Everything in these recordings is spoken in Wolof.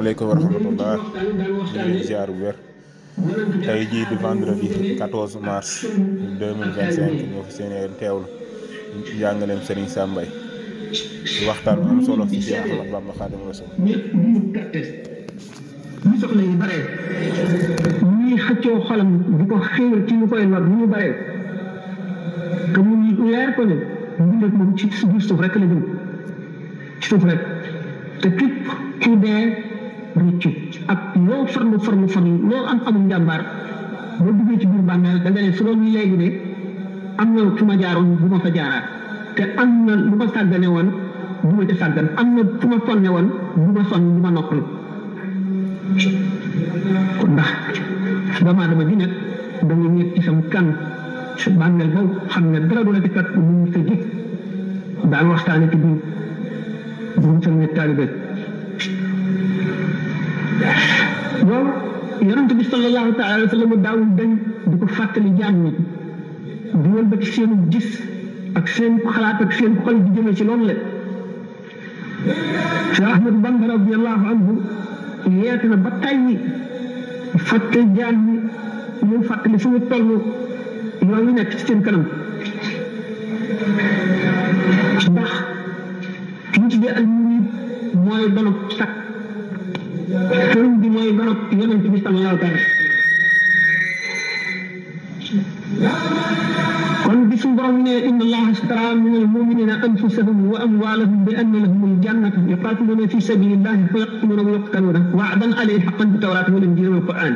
Aleykum wa rahmatullah ñu ngi ziar bu wér tey jii di vendredi 14 mars 2025 ñoo fi seen teewlu njàngaleem Serigne Sam Mbaye waxtaan bu am solo ci Cheikh Ahmadou Bamba Khadimu Rasul ñu soxla yi bare ñuy xëccoo xolam di ko xéewal ci lu koy lor ñu bare te mu leer ko ne mbindeef moom ci biir suuf rek la jëm ci suuf rek te képp ku dee rëccu ak loo farlu loo amul njàmbaar boo duggee ci biir bàmmeel da nga ne su doon léegi de am na fu ma jaaroon bu ma fa jaaraat te am na lu ma sàggane woon bu ma ca sàggan am na fu ma sonne woon bu ma sonn bu ma noppal kon ndax doomu aadama bi nag da nga ñëw ci sam kan sa bàmmeel boobu xam ne dara du la di kat mu sa gis daan waxtaane ci biir bu sa nekk taalibe loolu yonent bi sallallahu taala alayhi wa sallam daawul dañ di ko fàttali jaam ñi di wëlbati seen gis ak seen xalaat ak seen xol di jëmee ci loolu la Cheikh Ahmadou Bamba radiyallahu anhu yeete na ba tey fàtte jaam ñi ñu fàttali fu mu toll yooyu nekk ci seen kanam ndax ki ñu tuddee al murid mooy dono sakk sëriñ bi mooy dono yonent bi sallallahu alayhi wa sallam kon bi suñu borom ne inna allaha ashtara min al-mu'minina anfusahum wa amwalahum bi anna lahum al-jannata yuqatiluna fi sabilillahi fa yaqtuluna wa yuqtaluna wa'dan alayhi haqqan fi tawrati wal injili wal qur'an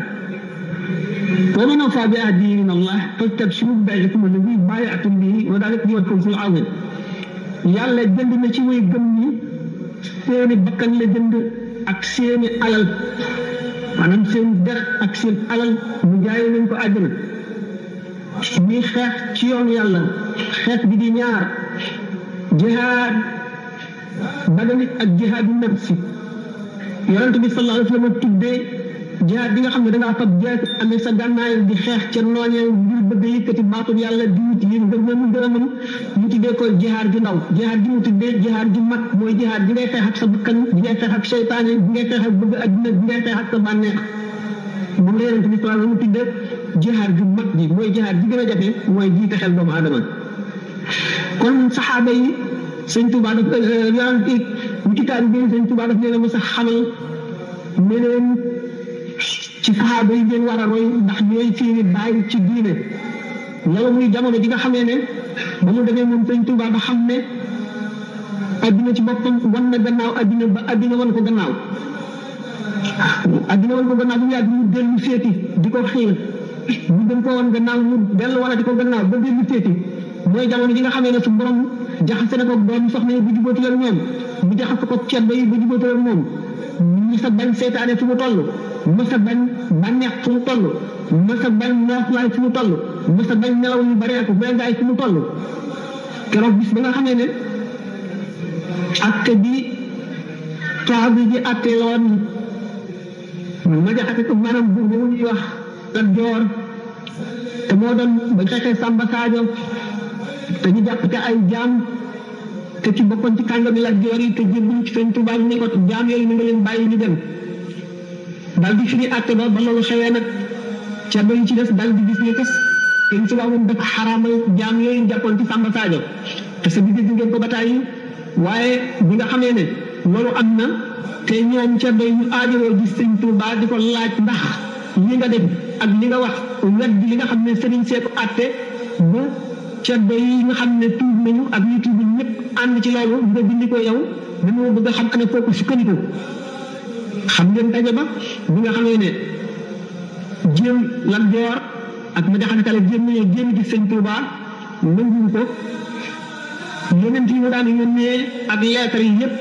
wa man awfa bi ahdihi min allah fastabshiru bi bay'ikum alladhi bay'atum bihi wa dhalika huwa al-fawz al-'azim yàlla jënd na ci way gëm ñi seeni bakkan la jënd ak seeni alal maanaam seen deret ak seen alal mu jaay nañ ko àjjana ñuy xeex ci yoonu yàlla xeex bi di ñaar jihaad badani ak jihaadu nafsi yonent bi sallallahu alayhi wa sallam tuddee jihaad bi nga xam ne da ngaa fab jeex amee sa gànnaay di xeex ca nooñee ngir bëgg a yëkkati baatub yàlla di wut yi nga mën gën a mën mu tuddee ko jihaad ju ndaw jihaad ji mu tuddee jihaad ju mag mooy jihaad bi ngay xeex ak sa bakkan bi ngay xeex ak seytaane bi ngay xeex ak bëgg adduna bi ngay xeex ak sa bànneex moom la yonent bi sallallahu alayhi wa sallam mu tuddee jihaad ju mag ji mooy jihaad ji gën a jafe mooy jiite xel doomu aadama kon saxaaba yi sëñ Tuubaa daf yonent ñu ci taal bi sëñ Tuubaa daf leen a mës a xamal ne leen ci saxaaba yi ngeen war a roy ndax ñooy seeni bàyyi ci diine loolu muy jamono ji nga xamee ne ba mu demee moom sëñ Tuubaa ba xam ne adduna ci boppam wan na gannaaw adduna ba adduna wan ko gannaaw adduna wan ko gannaaw bu mu yàgg mu dellu seeti di ko xiir ñu gën ko woon gannaaw mu dellu wala di ko gannaaw ba dellu seeti mooy jamono ji nga xamee ne su borom jaxase na ko doom soxna yi bu jubóotul ak ñoom mu jaxase ko ceddo yi bu jubóotul ak moom mu sa bañ seytaane fu mu toll mu sa bañ bànneex fu mu toll mu sa bañ nooflaay fu mu toll mu sa bañ nelaw yu bare ak bengaay fu mu toll keroog bis ba nga xamee ne atte bi toa bi ji atte loon ma jaxase ko maanaam buur boobu ñuy wax Lat Joor te moo doon ba xeexee Samba Sadio te ñu jàpp te ay jaam te ci bokkoon ci kàngami Lat Joor yi te jébbuñ ci Sëñ Tuubaa ne ko jaam yooyu na nga leen bàyyi ñu dem daal di firi àtte ba loolu xewee nag ca ba yi ci des daal di gis ne que Sëñ Tuubaa moom dafa xaraamal jaam yooyu jàppoon ci Samba Sadio te sa digg ngeen ko bataay yi waaye bi nga xamee ne loolu am na te ñoom ca ba ñu aajowoo gis Sëñ Tuubaa di ko laaj ndax li nga def ak li nga wax wet bi li nga xam ne sëriñ see ko àtte ba ceddo yi nga xam ne tuub nañu ak ñu tuub ñëpp ànd ci loolu nga dindi ko yow dañoo bëgg a xam ne foofu sukkandiku xam ngeen daje ba bi nga xamee ne jéem Lat Joor ak ma jaxane kale jéem nañoo génn ci Sëñ Tuubaa nanguwu ko yeneen yi mu daan yónnee ak lettre yi yëpp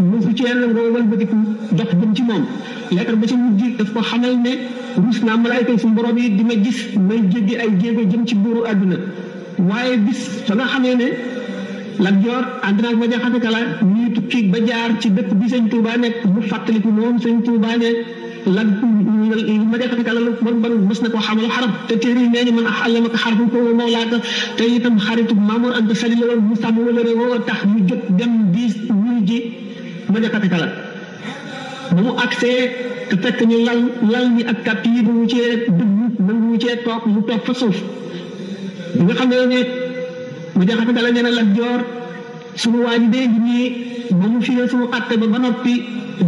mu fi ceen nga walbatiku dox jëm ci moom lettre ba ci mujj daf ko xamal ne rus naa malaayka yi suñu borom yi di ma gis may jéggi ay jéego jëm ci buuru àdduna waaye bis fa nga xamee ne Lat Joor ànd naag ma jaxate kala ñuy tukki ba jaar ci dëkk bi Sëñ Tuubaa nekk mu fàttaliku moom Sëñ Tuubaa ne lan ma jaxate kala lu bon mës na ko xamal xarab te téere yi nee ñu man allamaka xarfan fa huwa mawlaaka te itam xaritu Mamour Anta Sali la woon mu sàmm wala réew woo tax mu jóg dem di wuyu ji ma jaxate kala ba mu agsee te fekk ñu lal ni ak kàtt yi ba mu cee dugg ba mu cee toog mu toog fa suuf bi nga xam ne mu jaxate dala nee na Lat Joor suñu waa ji dee nii ba mu firee suñu àtte ba noppi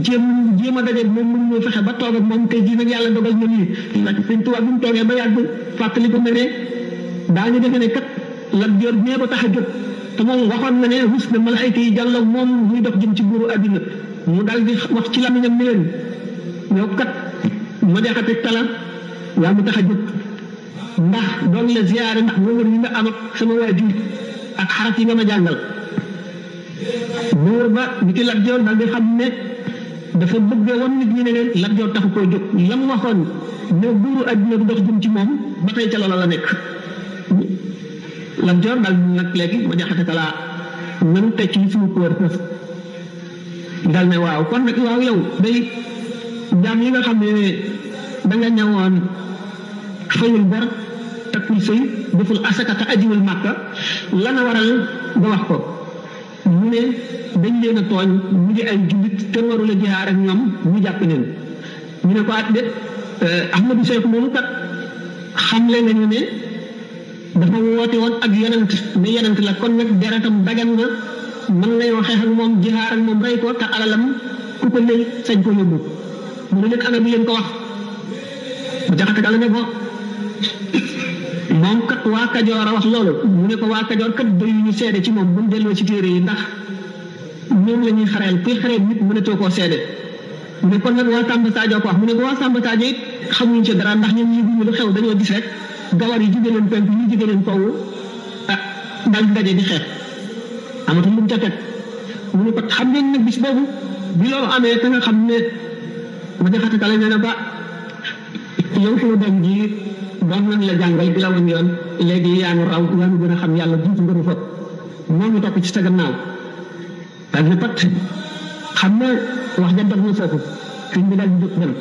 jéem a daje moom mënu ñoo fexe ba toog ak moom tey jii nag yàlla dogal na lii ndax Sëñ Tuubaa bi mu toogee ba yàgg fàttali ko ne daañu defe ne kat Lat Joor ñee ko tax a jóg te moom waxoon na ne rus na malaayka yi jàll moom muy dox jëm ci buuru àddina mu daal di wax ci lamiñam ne leen ñoo kat ma jaxate tala yaa mu tax a jóg ndax doon la ziyaare ndax wóor yi nga am ak sama waajur ak xaraf yi nga ma jàngal buur ba niti Lat Joor daal di xam ne dafa bëgg woon nit ñi ne leen Lat Joor taxu koo jóg la mu waxoon ne buuru àddina du dox jëm ci moom ba tey ca loola la nekk Lat Joor daal nag léegi ma jaxate talaa nanu tecc li suñu kóor daal ne waaw kon nag waaw yow day jaam yi nga xam ne danga ñëwoon fayul bar takkul sëy deful asaka te ajiwul màkka lana waral nga wax ko mu ne dañ leen a tooñ mu di ay jullit te warul a jihaar ak ñoom ñu jàpp leen ñu ne ko at de Ahmadu Seex moomu kat xamle nañu ne dafa woote woon ak yonent ne yonent la kon nag deretam dagan na mën nañoo xeex ak moom jihaar ak moom rey ko te alalam ku ko lëy sañ ko yóbbu mu ne leen ana bi leen ko wax bu jaxate dala ne ko moom kat waa Kajoor a wax loolu mu ne ko waa Kajoor kat doy ñu seede ci moom bu mu delloo ci téere yi ndax ñoom la ñuy xareel kuy xareel nit mënatoo koo seede mu ne kon nag waa Samba Sadio ko wax mu ne ko waa Samba Sadio it xamuñ ci dara ndax ñoom ñu lu xew dañoo gis rek gawar yi jóge leen penk ñu jóge leen kaw daal di daje di xeex amatul lu mu ca teg mu ne ko xam ngeen nag bis boobu bi loolu amee te nga xam ne ma jaxate kala nee na ba yow sama doom ji doon nañ la jàngal di la woon yoon léegi yaa ngi raw yaa ngi gën a xam yàlla jiitu nga nu fa moo ngi topp ci sa gannaaw daal ne pat xam ne wax ja dog na foofu fiñ bi daal di jóg dem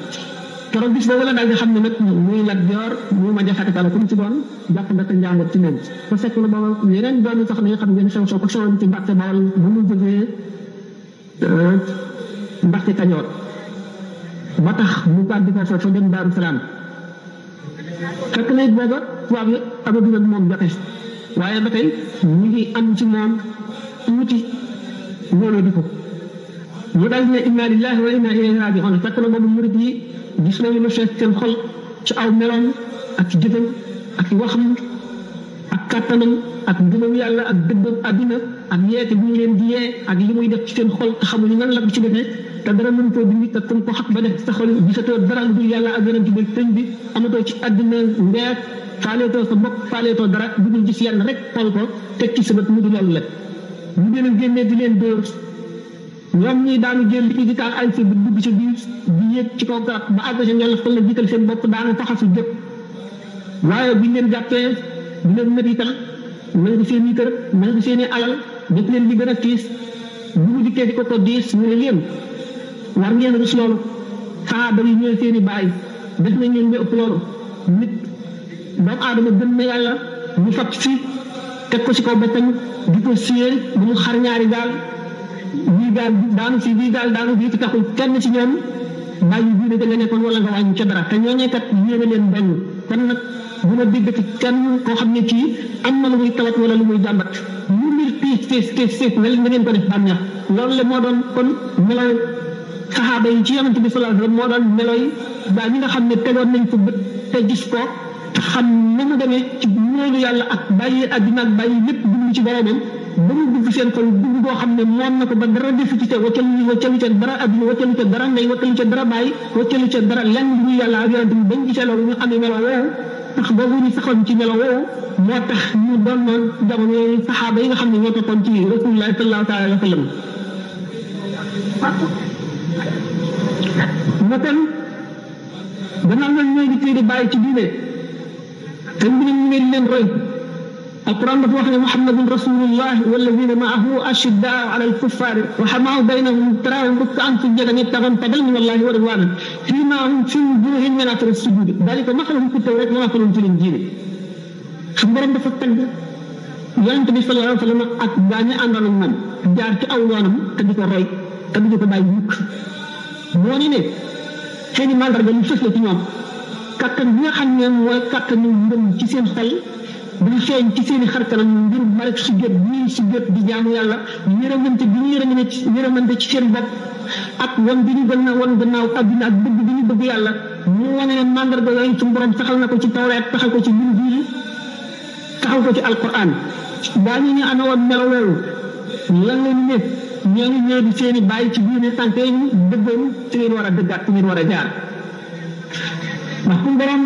keroog bis boobu la daal di xam ne nag muy Lat Joor muy ma jaxate kala ku mu ci doon jàpp nga te njàngat ci moom te fekk na booba yeneen doon sax ne xam ngeen xew soo ko xewoon ci Mbàkke Bawol bu mu jógee Mbàkke Kajoor ba tax mu gàddu ko foofu dem Daaru Salaam fekk na it booba tubaab yi amaguñ ak moom jote waaye ba tey ñu ngi am ci moom tuuti looloo di ko mu daal di ne inna lillahi wa inna ilayhi raji'un fekk na boobu murid yi gis nañu lu fees seen xol ci aw meloom ak jëfam ak waxam ak kàttanam ak ngëmam yàlla ak dëggam àddina ak yeete bu ñu leen di yee ak li muy def ci seen xol te xamuñu nan la ko ci defee te dara mën koo dindi te kon ko xat ba def sa xol gisatoo dara lu dul yàlla ak yonent bi sëñ bi amatoo ci àddina ndeer faaleetoo sa bopp faaleetoo dara bu dul gis yàlla rek xool ko teg ci sa bët mu di loolu la ñu leen génnee di leen dóor ñoom ñi daanu jël li di taal ay sa dugg ci biir di yéeg ci kaw garab ba àgg sa ñoom fa la jiital seen bopp daanu faxasu jëpp waaye biñ leen jàppee di leen métital nangu seen i kër nangu seen i alal def leen li gën a tiis bu mu dikkee di ko ko diis ñu ne leen war ngeen rus loolu saaba yi ñooy seen i baay def nañ leen ñu ëpp loolu nit doomu aadama gën na yàlla ñu fab si teg ko ci kaw boppam di ko siyee ba mu xar ñaari gaal bii gaal daanu si bii gaal daanu bii te taxul kenn ci ñoom bàyyi diine da nga nekkoon wala nga wàññi ca dara te ñooñee kat yéene leen bañ kon nag bu ma déggati kenn koo xam ne kii am na lu muy tawat wala lu muy jàmbat lu mbir tiis na ngeen ko def bànneex loolu la moo doon kon meloy saxaaba yi ci yonent bi sallallahu alayhi wasallam moo doon meloy daa ñi nga xam ne tegoon nañ ko bët te gis ko xam na mu demee ci ñoolu yàlla ak bàyyi àddina ak bàyyi lépp dugg ci boromam ba mu dugg seen xol dugg boo xam ne moom na ko ba dara defu ci te waccalu ca dara àddina waccalu ca dara ndey waccalu ca dara bàyyi waccalu ca dara lenn lu yàlla ak yonent bi bañ gisee loolu ñu amee melo woowu tax boobu ñu saxoon ci melo woowu moo tax ñu doon noon jamono yooyu saxaaba yi nga xam ne ñoo toppoon ci rasulullah sallallahu alayhi wa sallam ma kon gannaaw nag ñooy di téere bàyyi ci diine te mu ne ñu ngeen leen roy alquran dafa wax ne muhammadun rasulullah walladina maahu ashiddaau ala alkuffari rahamaa baynahum taraahum rukkaan sujjadan yabtaguuna fadlan min allahi wa ridwanan siimaahum fi wujuuhihim min athari sujudi dalika masaluhum fi tawrati wa masaluhum fi linjiili su borom dafa tagg yonent bi sallallahu alayhi wa sallam ak gaa ñi àndoon ak moom jaar ci aw yoonam te di ko roy te di ko bàyyi mukk moo ni ne seeni mandarga lu fës la ci ñoom kattan bi nga xam ne mooy kattanu ngëm ci seen xol bu feeñ ci seen i xar kanam ngir bari sujjóot bi sujjóot di jaamu yàlla yërëmante bi ñu yërëmante ci seen bopp ak wan bi ñu gën a wan gannaaw adduna ak bëgg bi ñu bëgg yàlla mu wane ne mandarga yooyu suñu borom saxal na ko ci tawreet saxal ko ci Injiil saxal ko ci alquran daañu ñu amee woon melo loolu lan la ñu ne ñooñu ñoo di seen i bàyyi ci biir tànk yi ñu dëggoon ci ngeen war a dëggaat ci ngeen war a jaar ndax suñu borom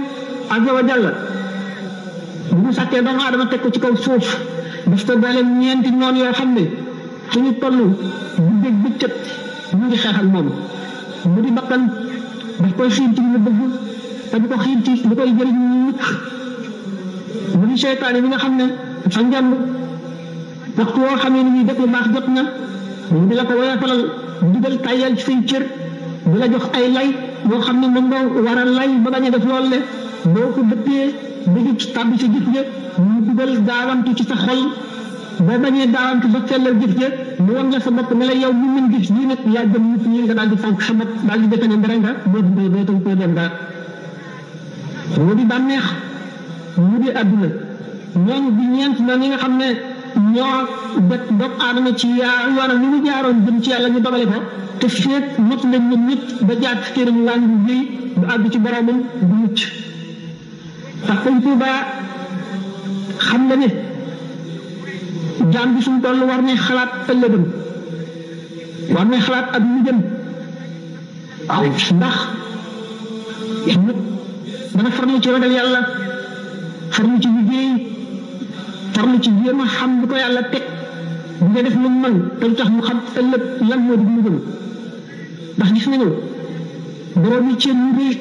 azza wa jalla bu mu sàkkee doomu aadama teg ko ci kaw suuf daf ko boole ñeenti noonu yoo xam ne suñu toll guddeeg bëccëg ñu ngi xeex ak moom mu di bakkan daf koy xiir ci li mu bëgg te du ko xiir ci lu koy jëriñ ñu mucc mu di seytaane bi nga xam ne dafa njàmb waxtu woo xamee ni ñuy def lu baax jot na mu di la ko woyofalal dugal tàyyal ci say cër di la jox ay lay yoo xam ne moom nga war a lay ba bañ a def loolu le boo ko dëppee bëgg tàbbi ci jëf ja mu dugal gaawantu ci sa xol boo bañee gaawantu ba sellal jëf ja mu wan la sa bopp ne la yow mu mën gis lii nag yaa jëm nit ñi nga daal di fonk sa bopp daal di defe ne dara nga boo tam koy dem dara mu di bànneex mu di adduna ñooñu di ñeent noonu yi nga xam ne ñoo bet doomu aadama ci yoonam ni mu jaaroon jëm ci yàlla ñu dogale ko te feet mot lañ ñun nit ba jaar ci këram waan bu jëy du àgg ci boromam du mucc ndax Sëñ Tuuba xam nga ne jaam bi suñu toll war nay xalaat ëllëgam war nay xalaat ak lu jëm waaw ndax nit dana farlu ci ragal yàlla farlu ci liggéey farlu ci jéem a xam lu ko yàlla teg bu nga def lu mu mën te lu tax mu xam ëllëg lan moo di mu jëm ndax gis nañu borom yi cër yu bëri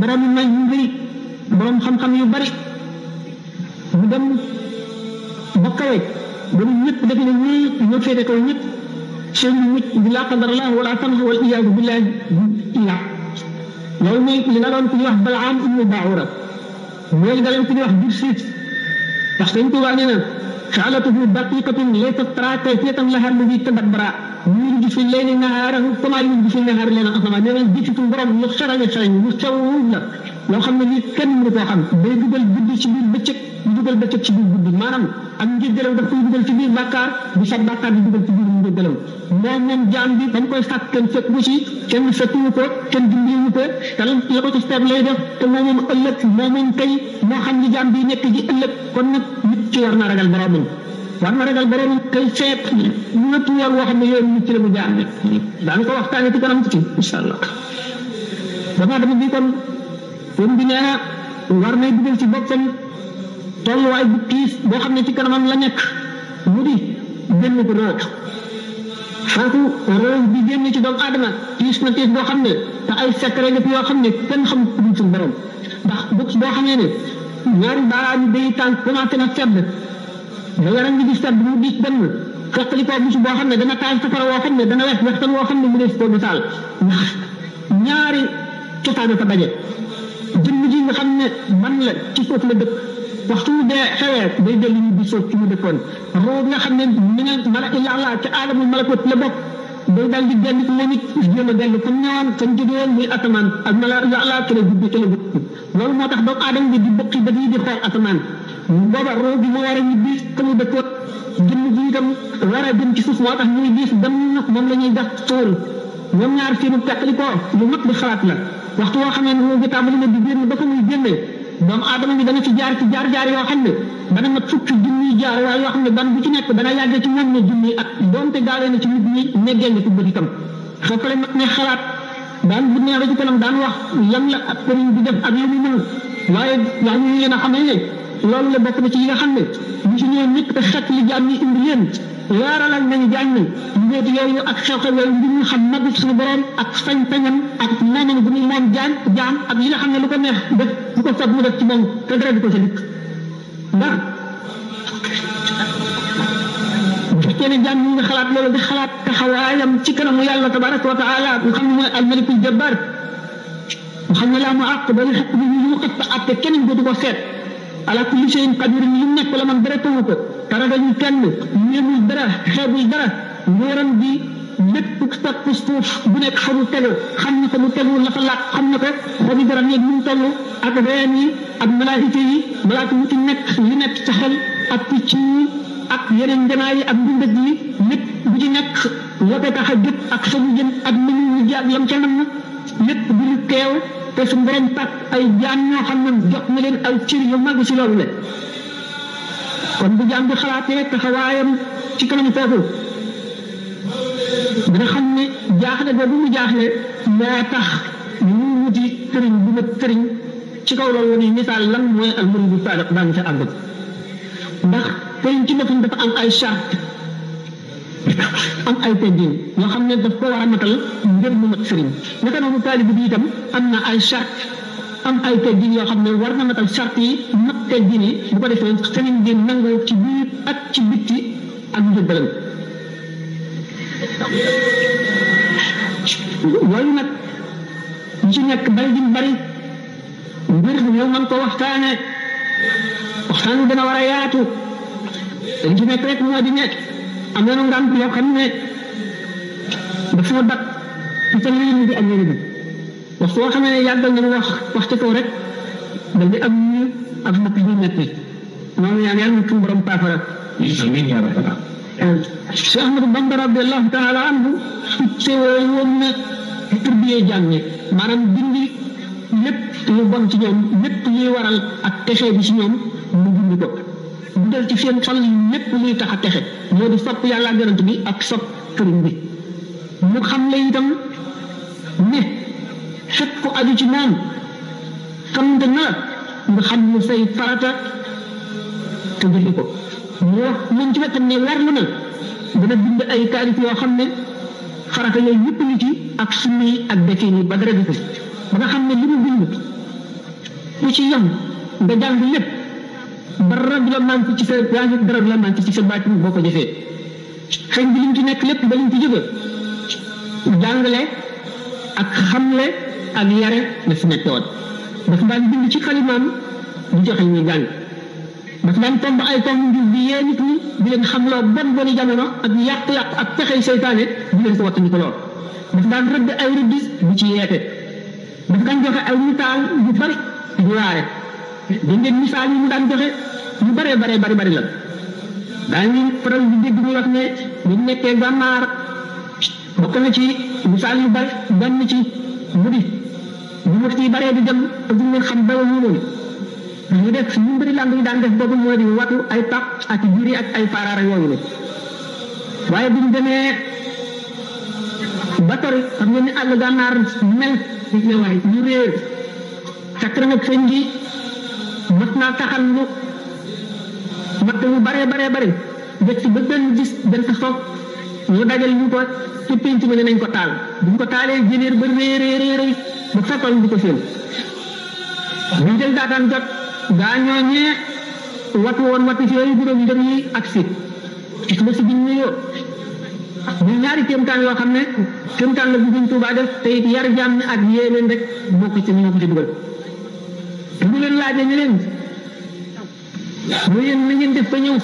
borom yi may yu bëri borom xam-xam yu bari mu dem ba kawe ba ñu ñëpp def ne ñii ñoo féete kaw ñëpp seen mucc bi laa qadar Allah wala tanha wal iyaadu billahi illa loolu mooy li nga doon ku ñuy wax Balaam ibnu Baura mooy li nga doon ku ñuy wax Birsiit ndax Sëñ Tuubaa nee na fa'alatuhu daqiqatun laysat tara kayfiyatan laha alladi tadabbara yuliju fi layli nahaarahu kama yuliju fi nahaari laylan asama nee na jëfitu borom lu xarañ lu sew la loo xam ne lii kenn mënu koo xam day dugal guddi ci biir bëccëg di dugal bëccëg ci biir guddi maanaam ak njëggalam daf koy dugal ci biir bàkkaar di sa bàkkaar di dugal ci biir njëggalam moom jaam bi dañ koy sàkk kenn fekk bu ci kenn fekkuwu ko kenn dimbaliwu ko te la ko ci seet lay def te moom ëllëg moom tey moo xam ni jaam bi nekk ji ëllëg kon nag nit ci war na ragal boromam war na ragal boromam tey seet ñëpp war woo xam ne yoon nit ci la mu jaar daan ko waxtaane ci kanam ci incha allah dama bi kon kon bi nee na war nay dugal ci boppam tolluwaay bu tiis boo xam ne ci kanamam la nekk mu di génn ko root foofu root bi génn ci doomu aadama tiis na tiis boo xam ne te ay secret la yoo xam ne kenn xam ku dul suñu borom ndax bés boo xamee ne ñaari baaraam yi day tànk commencé na sedd da yaram bi di sedd mu diis benn fekkali ko bis boo xam ne dana taal safara woo xam ne dana wex wextan woo xam ne mu def ko misaal ndax ñaari cosaana fa daje jëmm ji nga xam ne man la ci suuf la dëkk waxtu mu dee xewee day dellu ñu di suuf ci mu dëkkoon roo nga xam ne minal malaki la'laa ci aadamul malakut la bokk day daal di dellu ci moom it jéem a dellu comme ñëwaan comme jógewoon muy asamaan ak mala la'laa ci la jubbi ci la dëkk loolu moo tax doomu aadama bi di bokki ba di xool asamaan booba roo bi moo war a ñibbi ka mu dëkkoon jëmm ji itam war a dem ci suuf moo tax muy diis dem nag moom la ñuy def suul ñoom ñaar seenu teqali ko lu mat di xalaat la waxtu woo xam ne moom tàmbali na di génn ba fa muy génnee doomu aadama bi dana ci jaar yoo xam ne dana mat fukki junniy jaar waaye yoo xam ne ban bu ci nekk dana yàggee ci moom ne junniy at doonte gaawee na ci nit ñi neggee nga ci bët itam foofu la mat ne xalaat daan bu nee ba ci kanam daan wax lan la ak sëriñ bi def ak lu mu mën waaye wax ñu leen a xamee ne loolu la bokk na ci yi nga xam ne ñu si ñëw nit te xet li jaam ñi indi leen leeralal nañu jaam ñi mbóot yooyu ak xew-xew yooyu ngir ñu xam nag suñu borom ak sañ-sañam ak moomam bu muy moom jaam ak yi nga xam ne lu ko neex def lu ko soog mu def ci moom te dara di ko sa dikk ndax bu fekkee ne jaam ñi nga xalaat loolu di xalaat taxawaayam ci kanamu yàlla tabaraka wa taala nga xam ne mooy almalikul jabbar nga xam ne laa mu àq ba ñu xaq bi ñu xat ta atte keneen dootu ko seet ala kulli shay'in qadir lu nekk la man dara tawu ko dara dañu kenn ñeemul dara xeebul dara nguuram bi lépp topp suuf bu nekk fa mu tegu xam na ko mu tegu la fa laaj xam na ko xobi garab yeeg mu toll ak reen yi ak malaayika yi malaaka mu ci nekk li nekk ca xel ak picc yi ak yeneen njanaa yi ak mbindat yi lépp bu ci nekk la ko tax a jëpp ak fa mu jëm ak nu mu ji ak lam ca nam na lépp bu ñu teew te su borom tàkk ay jaam ñoo xam ne jox na leen ay cër yu mag si loolu la kon bu jaam bi xalaatee taxawaayam ci kanam foofu dina xam ne jaaxle boobu mu jaaxle moo tax ñu wuti sëriñ bu mat sëriñ ci kaw loolu ni misaal lan mooy al muridu saadiq daan ca àgg ndax sëriñ ci boppam dafa am ay charte am ay teggin yoo xam ne daf ko war a matal ngir mu mat sëriñ naka noonu taalibe bi itam am na ay charte am ay teggin yoo xam ne war na matal charte yi mat teggin yi bu ko defee sëriñ bi nangoo ci biir ak ci bitti ak njëbbalam loolu nag ñu ci nekk bari di bari mbir yow man ko waxtaan wi dana war a yaatu dañ ci nekk rek moo di nekk am na ngant yoo xam ne dafa dak ci sa lii di am yéen bi wax soo xamee ne yàggal na wax ci kaw rek dal di am ñu ak mbokk yu metti noonu yaa yàlla suñu borom paafara Cheikh Ahmadou Bamba radiyallahu taala anhu su woon na turbiyee jàng ñi maanaam dindi lépp lu bon ci ñoom lépp luy waral ak texe bi ci ñoom mu dindi ko bu del ci seen xol lépp luy tax a texe moo di sopp yàlla ak yonent bi ak sopp sëriñ bi mu xam la itam ne fépp ku aju ci moom sant na nga xam ne say farata te jëli ko mu wax moom ci wetam ne warlu na dana bind ay taalif yoo xam ne farata yooyu yëpp ngi ci ak sunna yi ak defin yi ba dara di ko ba nga xam ne li mu bind ku ci yem nga jàng lépp dara du la manqué ci sa jàng dara du la manqué ci sa baatin boo ko jëfee xëy bi lim ci nekk lépp ba lim ci jóge jàngale ak xamle ak yare la fi nekk woon dafa daan bind ci xalimaam di joxe ñuy jàng dafa daan tomb ay tomb njur bi yee nit ñi di leen xam loo bon boni jamono ak yàq-yàq ak pexey seytaane di leen ko wattandi ko lool dafa daan rëdd ay rëdd bu ci yeete dafa daan joxe ay misaal yu bari di waare dañ leen misaal yi mu daan joxe yu bëree bari la daañu faral di dégg ñu wax ne bu ñu nekkee gànnaar bokk na ci misaal yu bari benn ci mu di bu waxtu yi baree di dem te duñ leen xam dara ñu loolu ñu def ñu mbiri làmb yi daan def boobu moo di watu ay pap ak juri ak ay paraara yooyu la waaye buñ demee ba tori xam ngeen ni àll gànnaar mel ñu réer fekk na nag sëñ bi mas naa taxal lu matt yu bare jëkk si ba benn gis benn sa soog ñu dajal ñu ko ci pénc mi ne nañ ko taal buñ ko taalee jëneer ba réeréeréeréy ba fekkal di ko seen ñu jël daataan jot gaa ñooñee watu woon watu si yooyu juróom ndëm yi ak si ba si biñ nuyoo ñu ñaari kéemtaan yoo xam ne kéemtaan la bu Sëñ Tuubaa def te it yar jaam ne ak yée leen rek bokk ci ñu ko ci dugal ñu leen laajee ñu leen mu yéen na ngeen def ba ñëw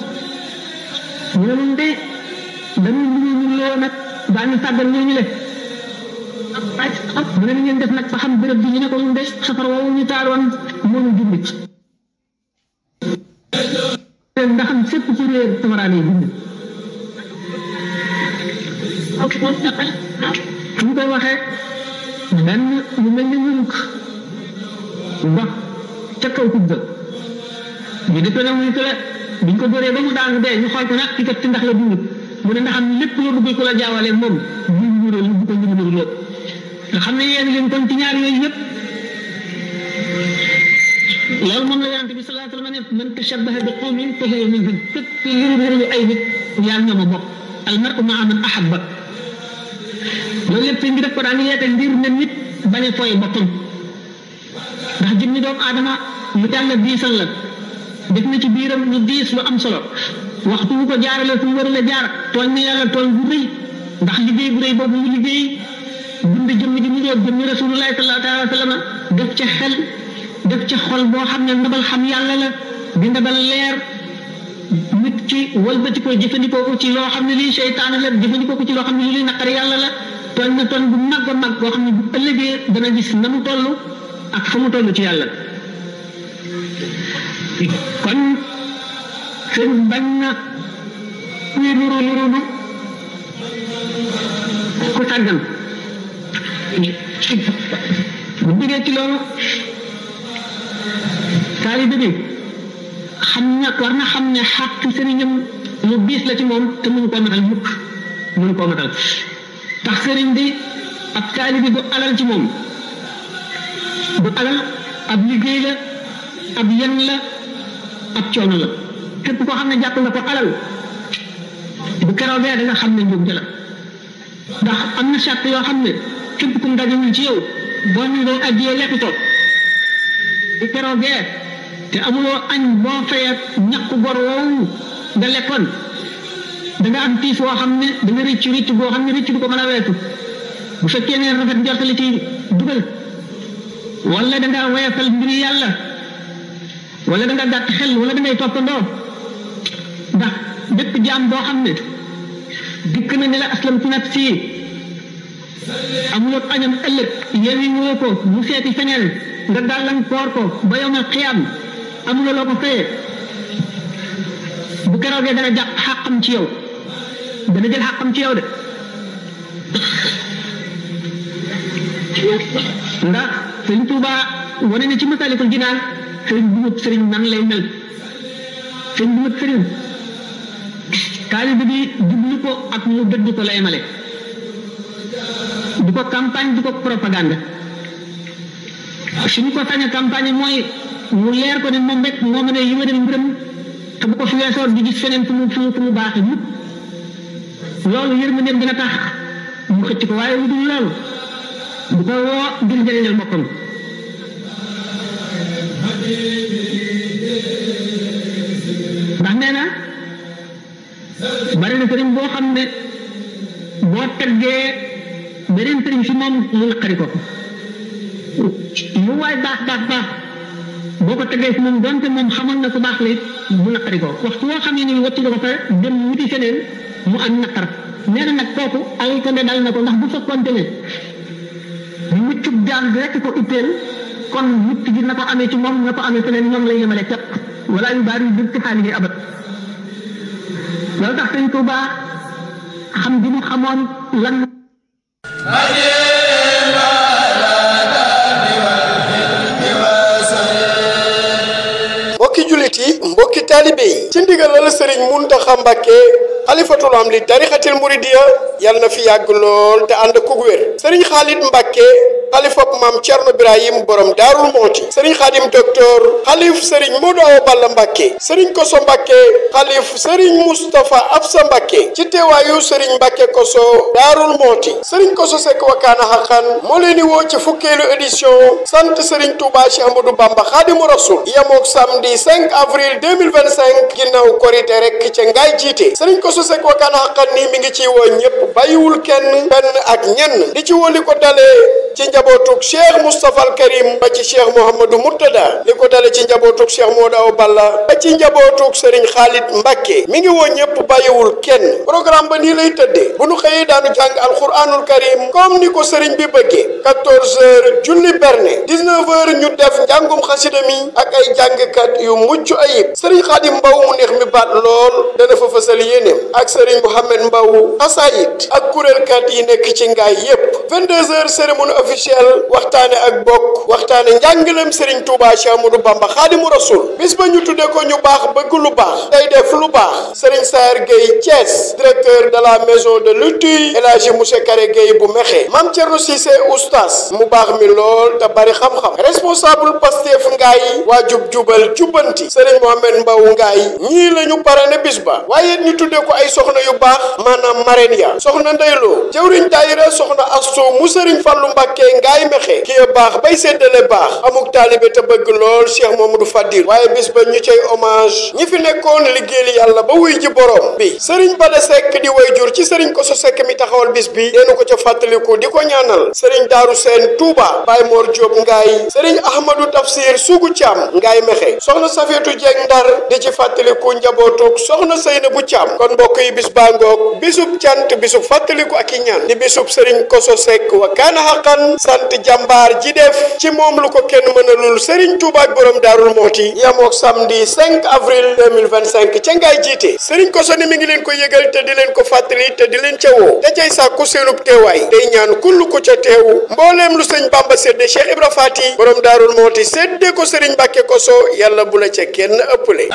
ñu ne moom de dañuy ñu loo nag daañu sàggal ñooñu le mu ne ni ngeen def nag ba xam béréb bi ñu ne ko ñu de safar woowu ñu taaloon moo ñu dindi ndax am fépp ci réer samaraan yi dindi fu ñu koy waxee benn lu mel ni ñunk ndox ca kaw kub ga ñu di ko ne muy tële biñ ko dóoree ba mu daanu dee ñu xool ko nag ci kat ci ndax la dund mu ne ndax am lépp loo bëgg ko la jaawalee moom ñu réel bu ko ñu loo nga xam ne yéen leen kon ci ñaar yooyu yëpp loolu moom la yonent bi sallallahu alayhi wa sallam ne man tashabbaha bi qawmin fa huwa minhum képp ci liru ay nit yaa ñoom a bokk al mar'u ma'a man ahabba loolu lépp sëñ bi daf ko daan yeete ngir ne nit bañ a fooy boppam ndax jëmmi doomu aadama lu yàlla diisal la def na ci biiram lu diis lu am solo waxtu wu ko jaarale fu mu war a jaar tooñ na yàlla tooñ bu rëy ndax liggéey bu rëy boobu mu liggéey dund jëmm ji mu doon jëmmi rasulullahi sallallahu alayhi wa sallam def ca xel def ca xol boo xam ne ndabal xam yàlla la di ndabal leer nit ki walbati ko jëfandikoo ko ci loo xam ne lii seytaane la jëfandikoo ko ci loo xam ne lii naqari yàlla la toll na toll bu mag a mag boo xam ne bu ëllëgee dana gis na mu toll ak fa mu toll ci yàlla kon sëñ bañ na kuy nuru ku sàggan bu jógee ci loolu taalibe bi war na xam ne xàq sëriñam lu biis la ci moom te mënu koo matal mukk mënu koo matal tax sëriñ bi ab taalibe bu alal ci moom bu alal ab liggéey la ab yen la ab coono la képp koo xam ne jàpp nga ko alal bu keroogee da nga xam ne njuumte la ndax am na charte yoo xam ne képp ku ndajewul ci yow boo ñu doon ajjee lekk ko bu keroogee te amuloo añ boo fayee ñàkk gor woowu nga lekkoon da nga am tiis woo xam ne da nga rëcc boo xam ne rëcc du ko mën a weesu bu fekkee ne rafet njort li ci dugal wala da nga woyofal mbiri yàlla wala da nga gàtt xel wala da ngay toppandoo ndax bépp jaam boo xam ne dikk na ne la aslamtu nafsi amuloo añam ëllëg yewi woo ko mu seeti feneen nga gàllankoor ko ba yowmal xiyaam amuloo loo ko fayee bu keroogee dana jàpp xàqam ci yow dana jël xàqam ci yow de ndax sëriñ Tuuba wane na ci Masaalikul Jinaan sëriñ bu mut sëriñ nan lay mel sëriñ bu mut sëriñ taalibe bi jublu ko ak mu dëdd ko la yemale di ko campagne di ko propagande suñu ko sañ a campagne mooy mu leer ko ne moom rek moo mën a yëwénal mbiram te bu ko fi weesoo di gis feneen fu mu baaxee mukk loolu yërmandeem dina tax mu xëcc ko waaye lu dul loolu bu ko woo ngir njëriñal boppam ndax nee na bari na sëriñ boo xam ne boo teggee beneen sëriñ si moom mu naqari ko lu waay baax boo ko teggee si moom donte moom xamoon na ku baax la it mu naqari ko waxtu woo xam ne ni wacci nga ko fa dem wuti feneen mu am naqar nee na nag kooku ay ko ne dal na ko ndax bu fekkoonte ne muccub jaam bi rekk ko itteel kon mucc gi na ko amee ci moom na ko amee feneen ñoom lay yemale képp wala yu bari bi ci xaali abat loolu tax sëñ Tuuba xam gi mu xamoon lan mbokki jullit yi mbokki taalibe yi ci ndigal la sëriñ Muntaxa Mbàkke xalifatul am li tarixatil muridiya yal na fi yàgg lool te ànd ak wér sëriñ Xaalit Mbàkke xalifab maam Cerno Birahim borom Daarul Mooti sëriñ Xaadim docteur xalif sëriñ Moodu Awa Balla Mbàkke sëriñ Koso Mbàkke xalif sëriñ Moustapha Absa Mbàkke ci teewaayu sëriñ Mbàkke Koso Daarul Mooti sëriñ Koso Sekk Wakkaana Xaqan moo leen di woo ci fukkeelu édition sant sëriñ Touba Cheikh Ahmadou Bamba Xaadimu Rasul yemook samedi 5 avril 2025 ginnaaw korite rek ca ngaay jiite sëriñ Koso Sekk Wakkaana Xaqan nii mi ngi ciy woo ñëpp bàyyiwul kenn benn ak ñenn di ci woo li ko dalee ci njabootug Cheikh Moustapha al Karim ba ci Cheikh Mouhamadou Murtada li ko dale ci njabootug Cheikh Modou Awa Balla ba ci njabootug Serigne Khalid Mbacke mi ngi woo ñëpp bàyyiwul kenn programme ba nii lay tëddee bu nu xëyee daanu jàng alquranul karim comme ni ko Serigne bi bëggee 14h julli berne 19h ñu def njàngum xasida mi ak ay jàngkat yu mucc ayib Serigne Khadim Mbaw mu neex mi baat lool dana fa fësal yéeneem ak Serigne Mouhamed Mbaw asayit ak kuréelkat yi nekk ci ngaay yépp 22h cérémonie officielle waxtaane ak bokk waxtaane njàngaleem Serigne Touba Cheikh Ahmadou Bamba Xaadimu Rasul bis ba ñu tuddee ko ñu baax bëgg lu baax tey def lu baax Serigne Saer Gueye Thiès directeur de la maison de l'Outil El Hadji Moussa Kare Gueye bu Mexe Mame Thierno Cissé oustaz mu baax mi lool te bari xam-xam responsable Pastef ngaay waa jub-jubal jubbanti Serigne Mohamed Mbaw ngaay ñii la ñu parane bis ba waaye ñu tuddee ko ay soxna yu baax maanaam marraine ya soxna Ndeyloo jëwriñ daayira soxna Astu mu Serigne Fallu Mbàkke ngaay mexe ki baax bay séddale baax amuk taalibe te bëgg lool Cheikh Mamadou Fadil waaye bis ba ñu cay hommage ñi fi nekkoon liggéeyal yàlla ba wuy ji borom bi Serigne Bada Seck di wayjur ci Serigne Koso Seck mi taxawal bis bi deenu ko ca fàttaliku di ko ñaanal Serigne Daaru Seen Touba Baye Mor Diop Ngaay Serigne Ahmadou Tafsir Sugu Thiam Ngaay mexe soxna Safeetu Dieng Ndar di ci fàttaliku njabootuk soxna Seynabu Thiam kon mbokk yi bis baa ngoog bisub cant bisub fàttaliku ak i ñaan di bisub Serigne Koso Seck wa kaana xaqan sant jàmbaar ji def ci moom lu ko kenn mënalul Serigne Touba ak borom Daarul Moxti yamook samedi 5 avril 2025 ca Ngaay jiite Serigne Koso ni mi ngi leen ko yëgal te di leen ko fàttali te di leen ca woo te cay sàkku seenub teewaay day ñaan kull ku ca teewu mbooleem lu sëñ Bamba sédde Cheikh Ibra Faati borom Daarul Moxti sédde ko Serigne Mbàkke Koso yàlla bu la ca kenn ëppale